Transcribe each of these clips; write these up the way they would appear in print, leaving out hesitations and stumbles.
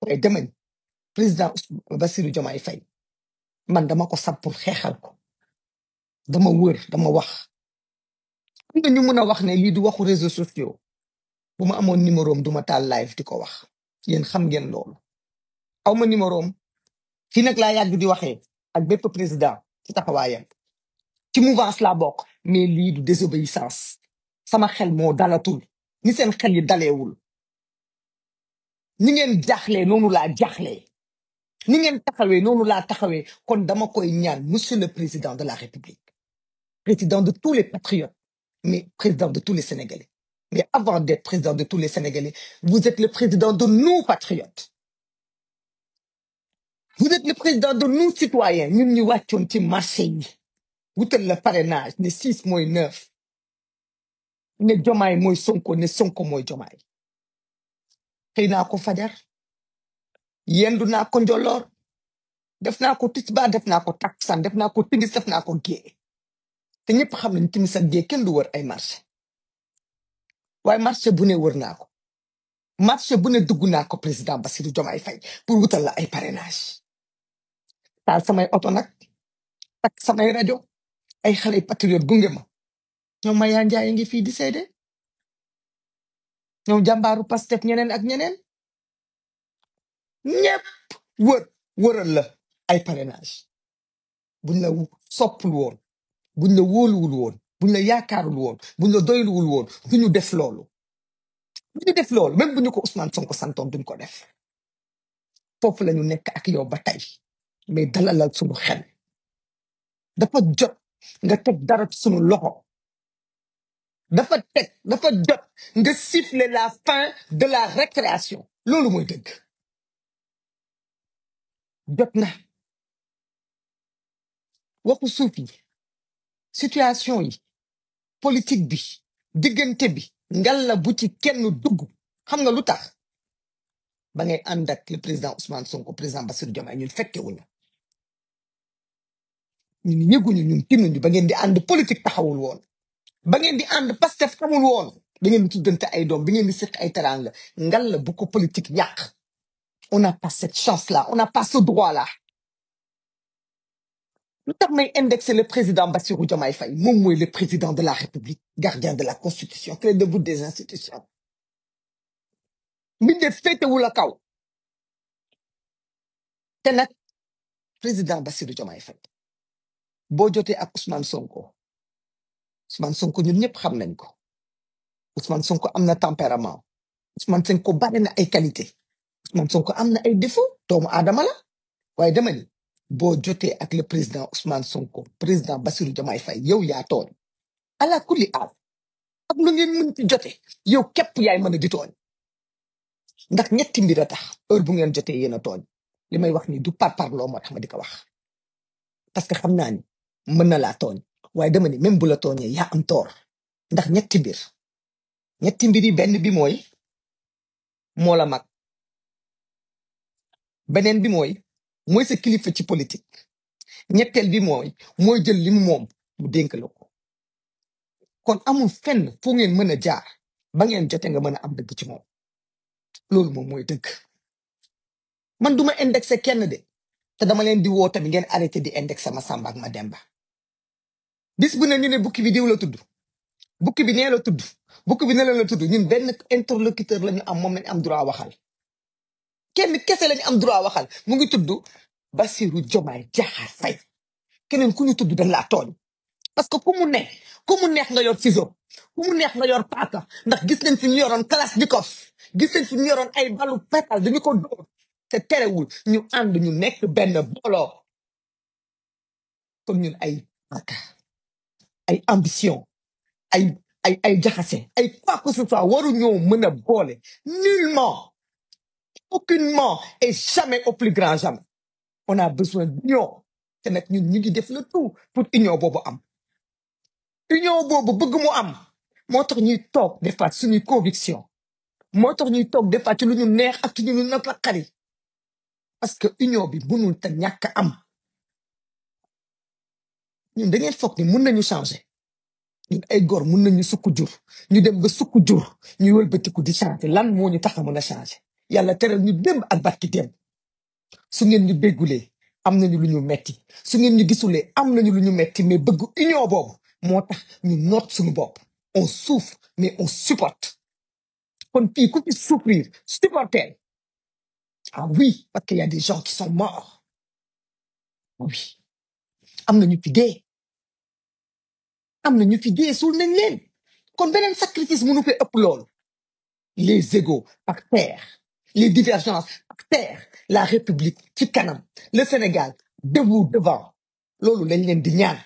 waaye dama ni président Bassirou Diomaye Faye man dama ko sab pour xeexal ko dama wër dama wax am na ñu mën a wax ne lii du waxu réseaux sociaux bu ma amoon numéro am du ma taal live di ko wax yéen xam ngeen loolu aw ma numéro am fii nag laa yàgg di waxee ak bépp président ci taxawaayam ci mouvance laa bokk mais lii du désobéissance sama xel moo dalatul ni seen xel yi daleewul ni ngeen jaaxlee noonu laa jaaxlee ni ngeen taxawee noonu laa taxawee kon dama koy ñaan monsieur le président de la République président de tous les patriotes mais président de tous les Sénégalais mais avant d'être président de tous les Sénégalais vous êtes le président de nous patriotes vous êtes le président de nous citoyens ñun ñu wàccoon ci marché yi wutal le parrainage ne 6 mooy 9 ne Diomaye mooy Sonko ne Sonko mooy Diomaye xëy naa ko fajar yendu naa ko njoloor def naa ko tisbaar def naa ko takkusaan def naa ko timis def naa ko gée te ñëpp xam nañ timis ak gée kenn du wër ay marché waaye marché bu ne wër naa ko marché bu ne dugg naa ko président Bassirou Diomaye Faye pour wutal la ay parrainage taal samay oto nag tak samay rajo ay xale patriote gunge ma ñoom Maya Ndiaye ngi fii di seede ñoom jàmbaaru Pastef ñeneen ak ñeneen ñëpp wëral la ay parrainage buñ la soppul woon buñ la wóoluwul woon buñ la yaakaarul woon buñ la doyluwul woon duñu def loolu même bu ñu ko Ousmane Sonko santoon duñ ko def foofu la ñu nekk ak yow ba tey mais dalalal suñu xel dafa jot nga teg dara ci suñu loxo dafa jot nga siffler la fin de la récréation loolu mooy dëgg jot na waxu suuf yi situation yi politique bi diggante bi ngalla bu ci kenn dugg xam nga lu tax ba ngay ànd ak le président Ousmane Sonko président Bassirou Diomaye ñun fekkewuñu ñun yëguñu ñun tinuñu ba ngeen di ànd politique taxawul woon ba ngeen di ànd Pastef xamul woon da ngeen di tuddante ay doom bi ngeen di seq ay teranga ngalla bu ko politique yàq on n'a pas cette chance là on n'a pas ce droit là lu tax may indexer le président Bassirou Diomaye Faye moom mooy le président de la République gardien de la Constitution clé de voûte des institutions mbindeef féetewul a kaw te nag président Bassirou Diomaye Faye boo jotee ak Ousmane Sonko ñun ñëpp xam nañ ko Ousmane Sonko am na tempérament Ousmane Sonko bari na ay qualité Ousmane Sonko am na ay défaut doomu aadama la waaye dama ni boo jotee ak le président Ousmane Sonko président Bassirou Diomaye Faye yow yaa tooñ ala kulli aal ak lu ngeen mën ci jote yow képp yaay mën a di tooñ ndax ñetti mbir a tax heure bu ngeen jotee yéen a tooñ li may wax ni du parparloo moo tax ma di ko wax parce que xam naa ni mën na laa tooñ waaye dama ni même bu la tooñee yaa am toor ndax ñetti mbir yi benn bi mooy moo la mag beneen bi mooy sa kilifa ci politique ñetteel bi mooy jël li moom mu dénk la ko kon amul fenn fu ngeen mën a jaar ba ngeen jote nga mën a am dëgg ci moom loolu moom mooy dëgg man duma indexé kenn de te dama leen di woo tamit ngeen arrêté di indexé ma Samba ak ma Demba bis bu ne ñu ne bukki bi diw la tudd bukki bi nee la tudd bukki bi ne la tudd ñun benn interlocuteur la ñu am moom lañ am droit waxal kenn kese lañu am droit waxal mu ngi tudd Bassirou Diomaye Diakhar Faye keneen ku ñu tudd dañ laa tooñ parce que ku mu neex nga yor ciseau ku mu neex nga yor paaka ndax gis nañ fi ñu yoroon Kalashnikov gis nañ fi ñu yoroon ay balu pétal dañu ko dóor te terewul ñu ànd ñu nekk benn booloo kon ñun ay paaka ay ambition ay jaxase ay quoi que ce soit waruñoo mën a boole nullement aucunement et jamais au plus grand jamais on a besoin d'union te nag ñun ñu ngi def le tout pour union boobu am union boobu bëgg mu am moo tax ñuy toog des fois suñuy conviction moo tax ñuy toog des fois ci lu ñu neex ak ci ñu naqari parce que union bi mënul te ñàkk am ñun da ngeen foog ni mun nañu changer ñun ay góor mun nañu sukk jur ñu dem ba sukk jur ñu wëlbatiku di changer lan moo ñu tax a mën a changer yàlla teral ñu démb ak barki démb su ngeen ñu déggulee am nañu lu ñu metti su ngeen ñu gisulee am nañu lu ñu metti mais bëgg union boobu moo tax ñu noot suñu bopp on souffre mais on supporte kon fii ku fi souffrir supporter ah oui parce qu'il y a des gens qui sont morts oui am na ñu fi dee am na ñu fi dee suul nañ leen kon beneen sacrifice mënu ko ëpp loolu les égos par terre les divergences par terre la république ci kanam le Sénégal debout devant loolu lañ leen di ñaan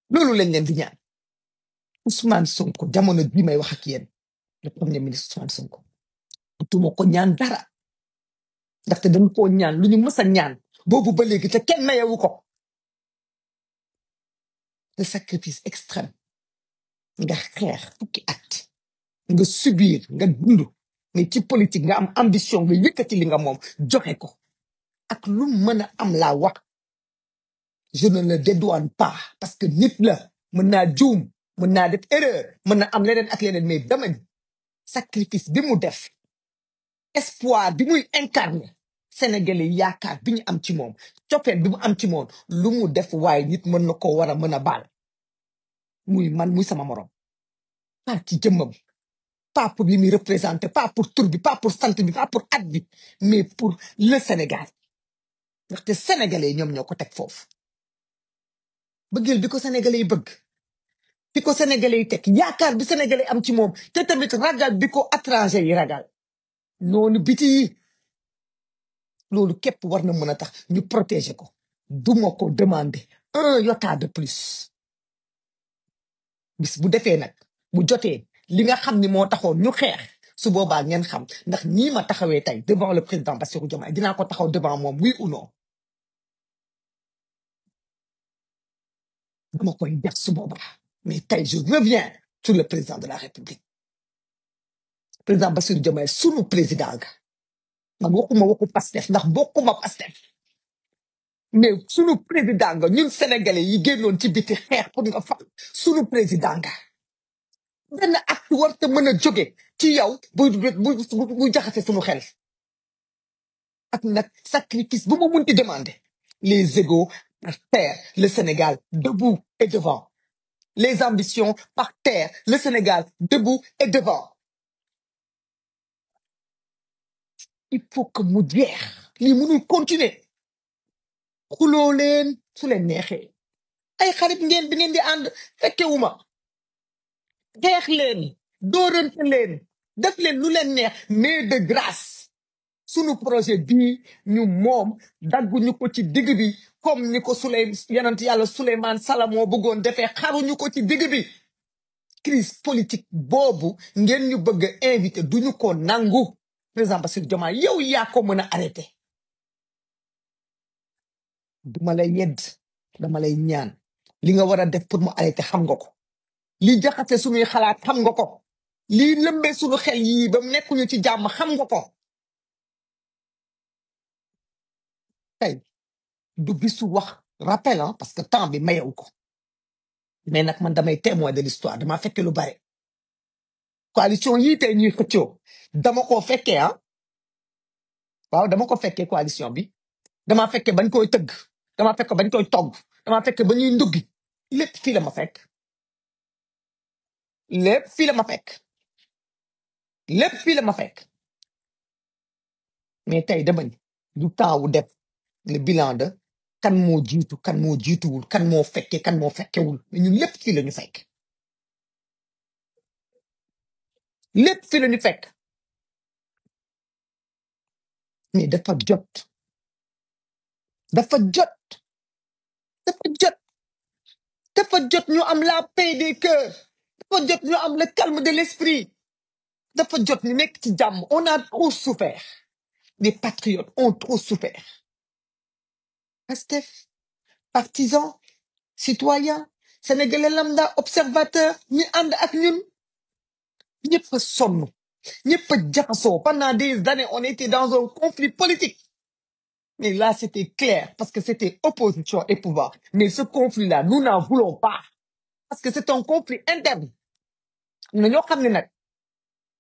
loolu lañ leen di ñaan Ousmane Sonko jamono bii may wax ak yéen le premier ministre Ousmane Sonko duma ko ñaan dara ndaxte dañu koo ñaan lu ñu mës a ñaan boobu ba léegi te kenn mayewu ko le sacrifice extrême nga xeex fukki at nga subir nga dund mais ci politique nga am ambition nga yëkkati li nga moom joxe ko ak lu mën a am laa wax je ne le dédouane pas parce que nit la mën naa juum mën naa def erreur mën na am leneen ak leneen mais dama ni sacrifice bi mu def espoir bi muy incarné Sénégalais yaakaar bi ñu am ci moom cofeel bi mu am ci moom lu mu def waaye nit mën na ko war a mën a baal muy man muy sama morom pas ci jëmmam pas pour li muy représenté pas pour tur bi pas pour sant bi pas pour at bi mais pour le Sénégal ndaxte Sénégalais yi ñoom ñoo ko teg foofu bëggeel bi ko Sénégalais yi bëgg fi ko Sénégalais yi teg yaakaar bi Sénégalais am ci moom te tamit ragal bi ko étranger yi ragal noonu biti yi loolu képp war na mën a tax ñu protéger ko duma ko demander un iota de plus bis bu defee nag bu jotee li nga xam ni moo taxoon ñu xeex su boobaa ngeen xam ndax nii ma taxawee tey devant le président Bassirou Diomaye dinaa ko taxaw devant moom oui ou non dama koy def su boobaa mais tey je reviens sur le président de la République président Bassirou Diomaye sunu président ga man waxuma waxu Pastef ndax bokkuma Pastef mais sunu président nga ñun sénégalais yi génnoon ci biti xeex pour nga fal sunu président nga benn acte war te mën a jóge ci yow bu jaxase sunu xel ak nag sacrifice bu ma munti demander les égos par terre le Sénégal debout et devant les ambitions par terre le Sénégal debout et devant il faut que mu jeex lii mënul continuer xuloo leen su leen neexee ay xarit ngeen bi ngeen di ànd fekkewuma xeex leen dóorante leen def leen lu leen neex mais de grâce sunu projet bii ñu moom dagguñu ko ci digg bi comme ni ko yonent yàlla Souleymane Salamo bëggoon defee xaruñu ko ci digg bi crise politique boobu ngeen ñu bëgg a invité duñu ko nangu président Bassirou Diomaye yow yaa ko mën a arrêté duma lay yedd dama lay ñaan li nga war a def pour mu arrêté xam nga ko li jaxase suñuy xalaat xam nga ko li lëmbee suñu xel yii ba nekkuñu ci jàmm xam nga ko tey du bisu wax rappel parce que temps bi mayewu ko mais nag man damay témoin de l'histoire dama fekke lu bare coalition yii tey ñuy xëccoo dama ko fekkee waaw dama ko fekkee coalition bi dama fekke bañ koy tëgg dama fekk bañ koy togg dama fekk ba ñuy nduggi lépp fii la ma fekk lépp fii la ma fekk lépp fii la ma fekk mais tey dama ni du temps wu def le bilan de kan moo jiitu kan moo jiituwul kan moo fekke kan moo fekkewul mais ñun lépp fii la ñu fekk lépp fii la ñu fekk mais dafa jot dafa jot dafa jot dafa jot ñu am la paix des cœurs dafa jot ñu am le calme de l'esprit dafa jot ñu nekk ci jàmm on a trop souffert les patriotes ont trop souffert Pastef partisans citoyens sénégalais lambda observateurs ñi ànd ak ñun ñëpp a sonn ñëpp a jaxasoo pendant des années on était dans un conflit politique mais là c'était clair parce que c'était opposition et pouvoir mais ce conflit-là nous n'en voulons pas parce que c'est un conflit interne am na ñoo xam ne nag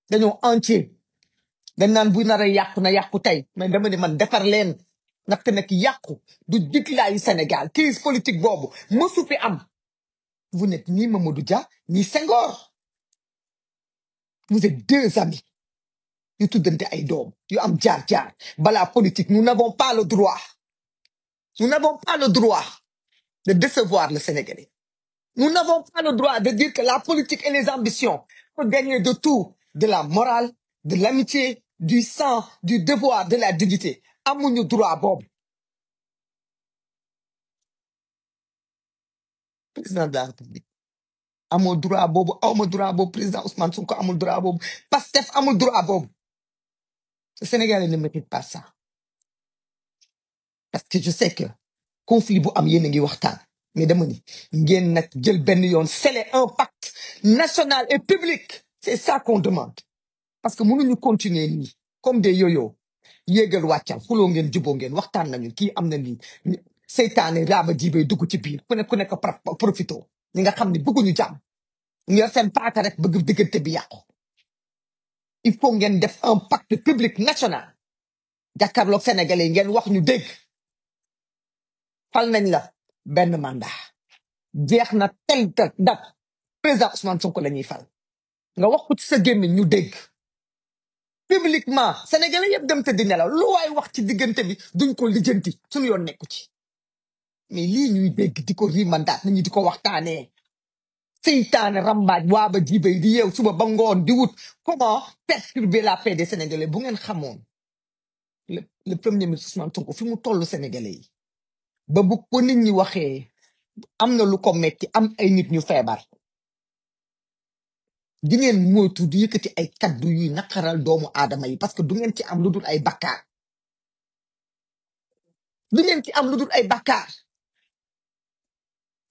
dañoo entier dañ naan bu nar a yàqu na yàqu tey mais dama ne man defar leen ndaxte nag yàqu du diglaayu Sénégal crise politique boobu mësu fi am. Vous n'êtes ni Mamadou Dia ni Senghor. Vous êtes deux amis yu tuddante ay doom yu am jaar-jaar bala politique. Nous n'avons pas le droit de décevoir le Sénégalais. Nous n'avons pas le droit de dire que la politique et les ambitions peuvent gagner de tout, de la morale, de l'amitié, du sang, du devoir, de la dignité. Amuñu droit boobu. Président de la République amul droit boobu, awma droit boobu, président Ousmane Sonko amul droit boobu, Pastef amul droit boobu. Le Sénégalais ne mérite pas ça. Parce que je sais que conflit bu am yéen a ngi waxtaan mais dama ni ngeen nag jël benn yoon sceller un pacte national et public. C'est ça qu'on demande. Parce que mënuñu continuer nii comme des yo-yo yéegal wàccal xuloo ngeen juboo ngeen waxtaan nañu kii am na nii seytaane raaba jibee dugg ci biir ku nekk profito ñi nga xam ne bëgguñu jàmm ñu yor seen paaka rek bëgg diggante bi yàqu. Il faut ngeen def un pacte public national jàkkaarloog Sénégalais ngeen wax ñu dégg fal nañ la benn mandat jeex na tel date président Ousmane Sonko la ñuy fal nga wax ko ci sa gémmiñ ñu dégg publiquement Sénégalais yëpp dem te di nelaw lu waay wax ci diggante bi duñ ko lijjanti suñu yoon nekku ci mais lii ñuy dégg di ko rimandaat nit ñi di ko waxtaanee seytaane rambaaj waaba jibay di yeew suba ba ngoon di wut comment perturber la paix des Sénégalais. Bu ngeen xamoon le premier ministre Ousmane Sonko fi mu toll Sénégalais yi ba bu ko nit ñi waxee am na lu ko metti am ay nit ñu feebar di ngeen moytu di yëkkati ay kaddu yuy naqaral doomu aadama yi parce que du ngeen ci am lu dul ay bakkaar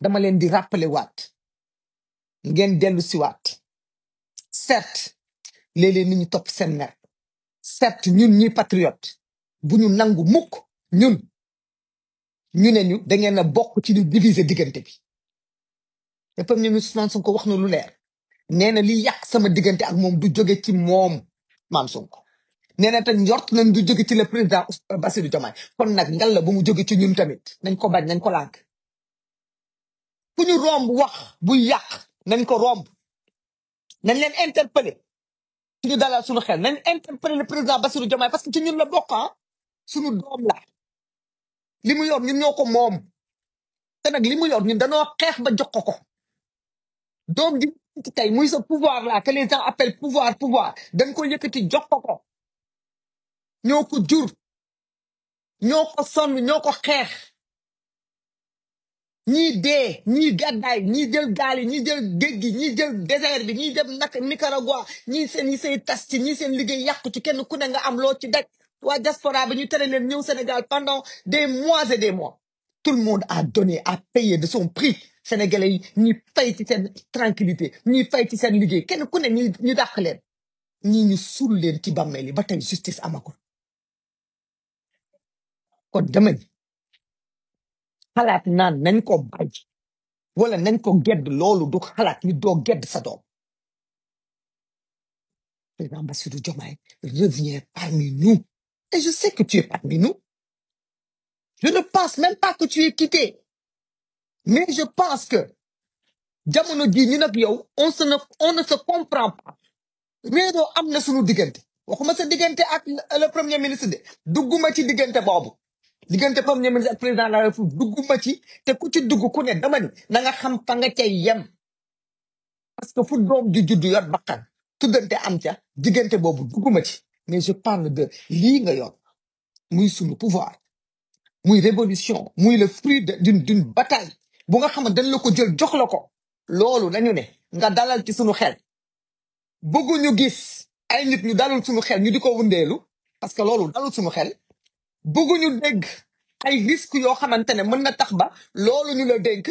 dama leen di rappeler waat ngeen dellu si waat. Certes léeg-léeg nit ñi topp seen mer certes ñun ñi patriote bu ñu nangu mukk ñun ñu ne ñu da ngeen a bokk ci lu diviser diggante bi. Le premier ministre Ousmane Sonko wax na lu leer nee na li yàq sama diggante ak moom du jóge ci moom maam Sonko nee na te njort nañ du jóge ci le président Bassirou Diomaye kon nag ngal la bu mu jóge ci ñun tamit nañ ko bañ nañ ko lànk. fu ñu romb wax bu yàq nañ ko romb nañ leen interpeller suñu dalal suñu xel nañ interpeller le président Bassirou Diomaye parce que ci ñun la bokk suñu doom la li mu yor ñun ñoo ko moom te nag li mu yor ñun dañoo xeex ba jox ko doom ji ci tey muy sa pouvoir là que les gens appellent pouvoir dañ ko yëkkati jox ko ñoo ko jur ñoo ko sonn ñoo ko xeex ñii dee ñii gàddaay ñii jël gaal yi ñii jël géej gi ñii jël désert bi ñii dem nag Nicaragua ñii seen tas ci ñii seen liggéey yàqu ci kenn ku ne nga am loo ci daj waa diaspora bi ñu tere leen ñëw Sénégal pendant des mois et des mois. Tout le monde a donné, a payé de son prix. Sénégalais yi ñi fay ci seen tranquillité ñi fay ci seen liggéey kenn ku ne ñu dàq leen ñii ñu suul leen ci bàmmeel yi ba tey justice amagul. kon dama ni xalaat naan nañ ko bàyyi wala nañ ko gedd loolu du xalaat ni doo gedd sa doom. Président Bassirou Diomaye revient parmi nous et je sais que tu es parmi nous. Je ne pense même pas que tu es quitté mais je pense que jamono ji ñu nag yow on ne se comprend pas. réeroo am na suñu diggante waxuma sa diggante ak le premier ministre de dugguma ci diggante boobu diggante premier ministre ak président de la République dugguma ci te ku ci dugg ku ne dama ni na nga xam fa nga cay yem parce que fu doom ju juddu yor bakkan tuddante am ca diggante boobu dugguma ci mais je parle de lii nga yor muy suñu pouvoir muy révolution muy le fruit d'une bataille bu nga xam ne dañ la ko jël jox la ko loolu lañu ne nga dalal ci suñu xel bëgguñu gis ay nit ñu dalul suñu xel ñu di ko wundeelu parce que loolu dalul suñu xel bëgguñu dégg ay risques yoo xamante ne mën na tax ba loolu ñu la dénk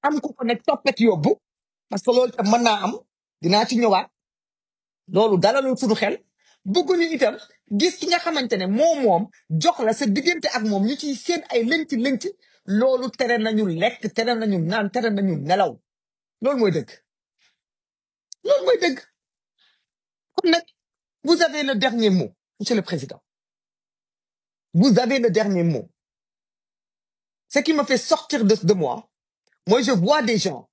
am ku ko ne toppet yóbbu parce que loolu tam mën naa am dinaa ci ñëwaat loolu dalalul suñu xel bëgguñu itam gis ki nga xamante ne moom jox la sa diggante ak moom ñu ciy seen ay lënc loolu tere nañu lekk tere nañu naan tere nañu nelaw loolu mooy dëgg kon nag Vous avez le dernier mot, Monsieur le Président. Vous avez le dernier mot. Ce qui me fait sortir de moi, moi je vois des gens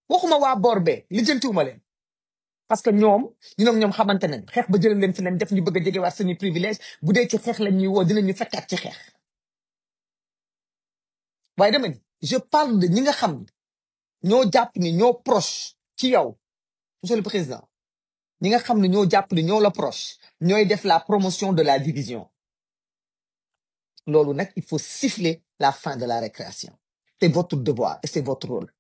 waxuma waa Borbe lijjantiwuma leen parce que ñoom xamante nañ xeex ba jël leen fi leen def ñu bëgg a jegewaat suñu privilège bu dee ci xeex lañ ñuy woo dinañu fekkaat ci xeex waaye dama ni je parle de ñi nga xam ñoo jàpp ni ñoo proche ci yow Monsieur le Président ñi nga xam ne ñoo jàpp ni ñoo la proche ñooy def la promotion de la division loolu nag il faut siffler la fin de la récréation c'est votre devoir et c'est votre rôle